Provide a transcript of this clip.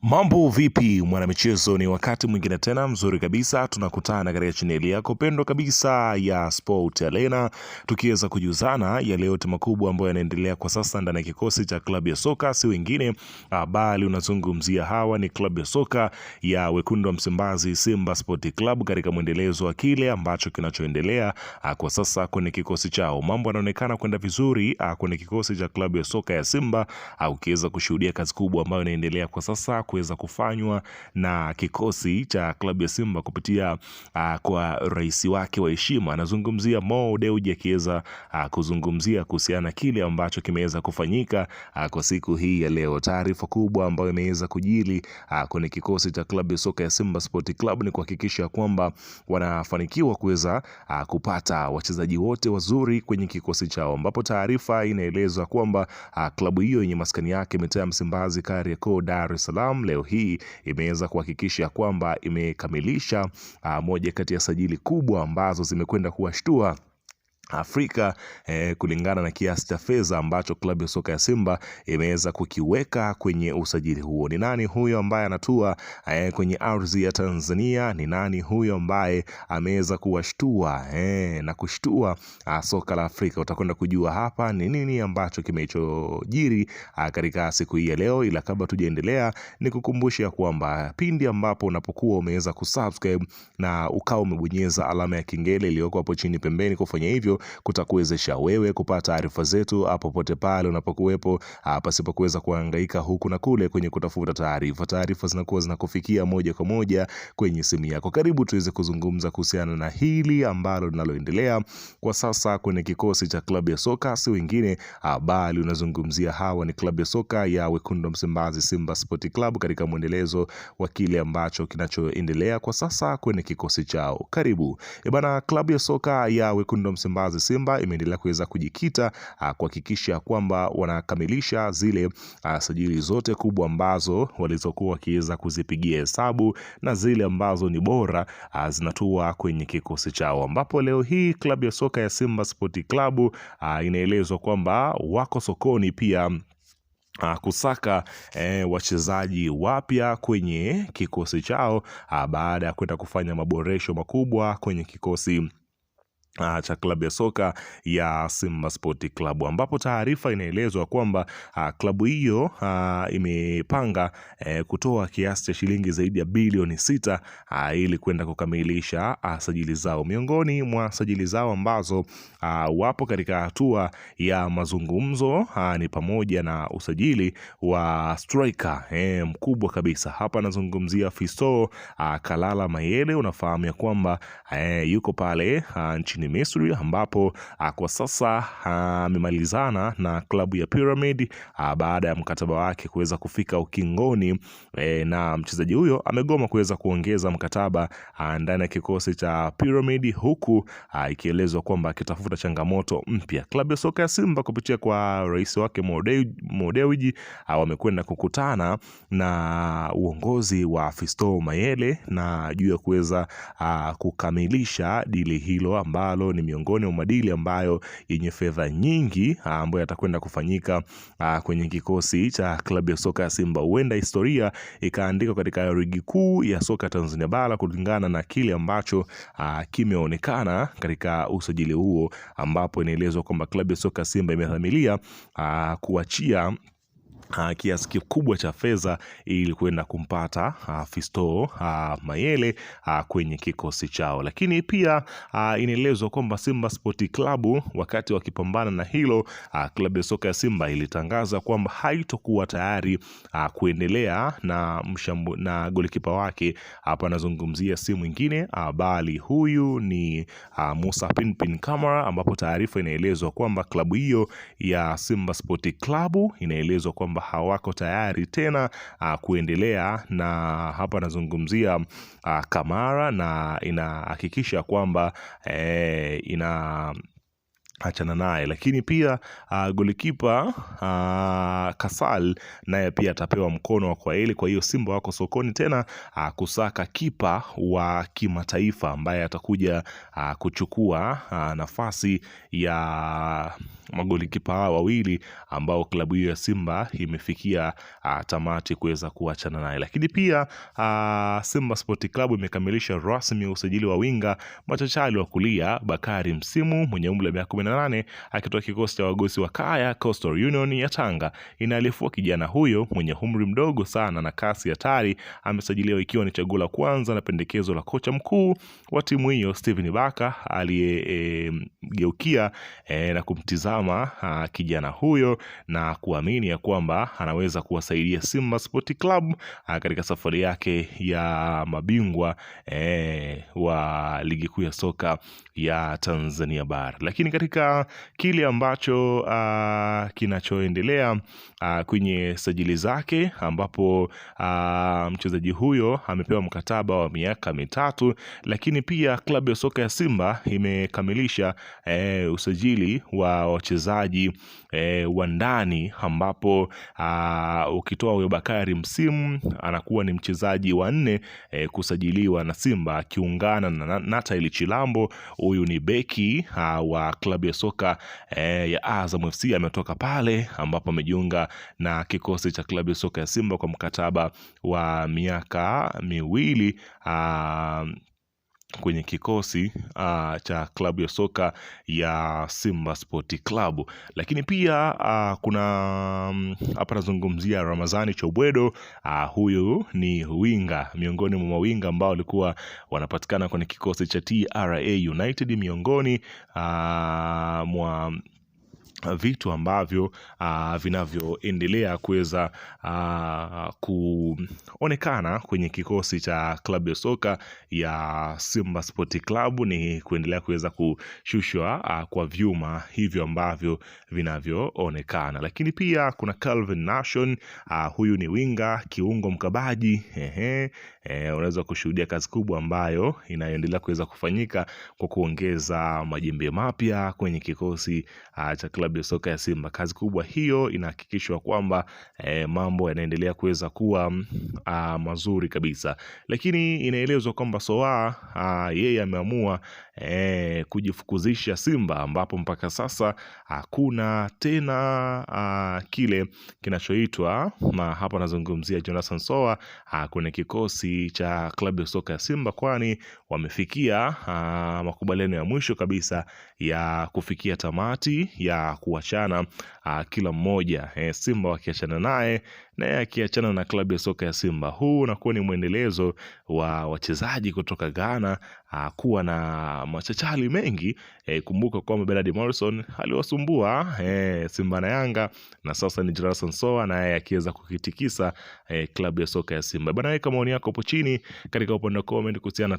Mambo vipi mwanamichezo, ni wakati mwingine tena mzuri kabisa tunakutana katika chaneli yako pendwa kabisa ya Sport Arena, tukiweza kujuzana yale yote makubwa ambayo yanaendelea kwa sasa ndani ya kikosi cha klabu ya soka, si wengine bali unazungumzia hawa ni klabu ya soka ya wekundu wa Msimbazi, Simba Sport Club, katika mwendelezo wa kile ambacho kinachoendelea kwa sasa kwenye kikosi chao. Mambo yanaonekana kwenda vizuri kwenye kikosi cha klabu ya soka ya Simba, ukiweza kushuhudia kazi kubwa ambayo inaendelea kwa sasa kuweza kufanywa na kikosi cha klabu ya Simba kupitia kwa rais wake wa heshima. Anazungumzia Mo Dewji akiweza kuzungumzia kuhusiana na kile ambacho kimeweza kufanyika kwa siku hii ya leo. Taarifa kubwa ambayo imeweza kujili kwenye kikosi cha klabu ya soka ya Simba Sport Club ni kuhakikisha kwamba wanafanikiwa kuweza kupata wachezaji wote wazuri kwenye kikosi chao, ambapo taarifa inaeleza kwamba klabu hiyo yenye maskani yake mitaa ya Msimbazi, Kariakoo, Dar es Salaam leo hii imeweza kuhakikisha kwamba imekamilisha moja kati ya sajili kubwa ambazo zimekwenda kuwashtua Afrika kulingana na kiasi cha fedha ambacho klabu ya soka ya Simba imeweza kukiweka kwenye usajili huo. Ni nani huyo ambaye anatua kwenye ardhi ya Tanzania? Ni nani huyo ambaye ameweza kuwashtua na kushtua soka la Afrika? Utakwenda kujua hapa ni nini ambacho kimechojiri katika siku hii ya leo, ila kabla tujaendelea, ni kukumbusha kwamba pindi ambapo unapokuwa umeweza kusubscribe na ukawa umebonyeza alama ya kengele iliyoko hapo chini pembeni, kufanya hivyo kutakuwezesha wewe kupata taarifa zetu popote pale unapokuwepo, pasipo kuweza kuhangaika huku na kule kwenye kutafuta taarifa. Taarifa zinakuwa zinakufikia moja kwa moja kwenye simu yako. Karibu tuweze kuzungumza kuhusiana na hili ambalo linaloendelea kwa sasa kwenye kikosi cha klabu ya soka, si wengine bali unazungumzia hawa ni klabu ya soka ya Wekundu wa Msimbazi, Simba Sport Club, katika mwendelezo wa kile ambacho kinachoendelea kwa sasa kwenye kikosi chao. Karibu bana. Klabu ya soka ya Wekundu wa Msimbazi Simba imeendelea kuweza kujikita kuhakikisha kwamba wanakamilisha zile sajili zote kubwa ambazo walizokuwa wakiweza kuzipigia hesabu na zile ambazo ni bora zinatua kwenye kikosi chao, ambapo leo hii klabu ya soka ya Simba Sport Club inaelezwa kwamba wako sokoni pia kusaka wachezaji wapya kwenye kikosi chao baada ya kwenda kufanya maboresho makubwa kwenye kikosi cha klabu ya soka ya Simba Sport Club, ambapo taarifa inaelezwa kwamba klabu hiyo imepanga kutoa kiasi cha shilingi zaidi ya bilioni 6 ili kwenda kukamilisha sajili zao. Miongoni mwa sajili zao ambazo wapo katika hatua ya mazungumzo ni pamoja na usajili wa striker mkubwa kabisa. Hapa anazungumzia Fisto Kalala Mayele. Unafahamu ya kwamba yuko pale nchini Misri ambapo kwa sasa amemalizana na klabu ya Pyramid baada ya mkataba wake kuweza kufika ukingoni, na mchezaji huyo amegoma kuweza kuongeza mkataba ndani ya kikosi cha Pyramid, huku ikielezwa kwamba akitafuta changamoto mpya. Klabu ya soka ya Simba kupitia kwa rais wake Mo Dewji wamekwenda kukutana na uongozi wa Fiston Mayele na juu ya kuweza kukamilisha dili hilo ambalo ni miongoni mwa madili ambayo yenye fedha nyingi ambayo yatakwenda kufanyika kwenye kikosi cha klabu ya soka ya Simba. Huenda historia ikaandikwa katika ligi kuu ya soka Tanzania bara kulingana na kile ambacho kimeonekana katika usajili huo, ambapo inaelezwa kwamba klabu ya soka Simba imedhamiria kuachia kiasi kikubwa cha fedha ili kwenda kumpata Fisto Mayele kwenye kikosi chao. Lakini pia inaelezwa kwamba Simba Sport Club wakati wakipambana na hilo, klabu ya soka ya Simba ilitangaza kwamba haitokuwa tayari kuendelea na na golikipa wake. Hapa anazungumzia si mwingine bali huyu ni Musa Pinpin Kamara, ambapo taarifa inaelezwa kwamba klabu hiyo ya Simba Sport Club inaelezwa kwamba hawako tayari tena kuendelea na hapa anazungumzia Kamara, na inahakikisha kwamba ina achana naye. Lakini pia golikipa Kasal naye pia atapewa mkono wa kwaheri. Kwa hiyo Simba wako sokoni tena kusaka kipa wa kimataifa ambaye atakuja kuchukua nafasi ya magolikipa hawa wawili ambao klabu hiyo ya Simba imefikia tamati kuweza kuachana naye. Lakini pia Simba Sport Club imekamilisha rasmi usajili wa winga machachali wa kulia Bakari Msimu mwenye umri wa miaka 18 akitoka kikosi cha wagosi wa Kaya Coastal Union ya Tanga. Inaarifiwa kijana huyo mwenye umri mdogo sana na kasi hatari amesajiliwa ikiwa ni chaguo la kwanza na pendekezo la kocha mkuu wa timu hiyo Steven Baka aliyegeukia na kumtizama kijana huyo na kuamini ya kwamba anaweza kuwasaidia Simba Sport Club katika safari yake ya mabingwa wa ligi kuu ya soka ya Tanzania bara. Lakini katika kile ambacho kinachoendelea kwenye sajili zake ambapo mchezaji huyo amepewa mkataba wa miaka 3, lakini pia klabu ya soka ya Simba imekamilisha usajili wa wachezaji wa ndani ambapo ukitoa huyo Bakari Msimu anakuwa ni mchezaji wa 4 kusajiliwa na Simba akiungana na Nathaniel Chilambo. Huyu ni beki wa klabu ya soka ya Azam FC, ametoka pale ambapo amejiunga na kikosi cha klabu ya soka ya Simba kwa mkataba wa miaka 2 kwenye kikosi cha klabu ya soka ya Simba Sport Club. Lakini pia kuna hapa nazungumzia Ramazani Chobwedo. Huyu ni winga miongoni mwa mawinga ambao walikuwa wanapatikana kwenye kikosi cha TRA United, miongoni mwa vitu ambavyo vinavyoendelea kuweza kuonekana kwenye kikosi cha klabu ya soka ya Simba Sport Club ni kuendelea kuweza kushushwa kwa vyuma hivyo ambavyo vinavyoonekana. Lakini pia kuna Calvin Nation, huyu ni winga kiungo mkabaji. Unaweza kushuhudia kazi kubwa ambayo inaendelea kuweza kufanyika kwa kuongeza majembe mapya kwenye kikosi cha klabu ya soka ya Simba. Kazi kubwa hiyo inahakikishwa kwamba mambo yanaendelea kuweza kuwa mazuri kabisa. Lakini inaelezwa kwamba Soa yeye ameamua kujifukuzisha Simba, ambapo mpaka sasa hakuna tena kile kinachoitwa, na hapa nazungumzia Jonathan Soa kwenye kikosi cha klabu ya soka ya Simba, kwani wamefikia makubaliano ya mwisho kabisa ya kufikia tamati ya kuachana kila mmoja, Simba wakiachana naye naye akiachana na klabu ya soka ya Simba. Huu unakuwa ni mwendelezo wa wachezaji kutoka Ghana kuwa na machachali mengi. Kumbuka kwamba Bernard Morrison aliwasumbua Simba na Yanga, na sasa ni Jonathan Soa naye akiweza kukitikisa klabu ya soka ya Simba. Bwana, weka maoni yako hapo chini katika upande wa comment kuhusiana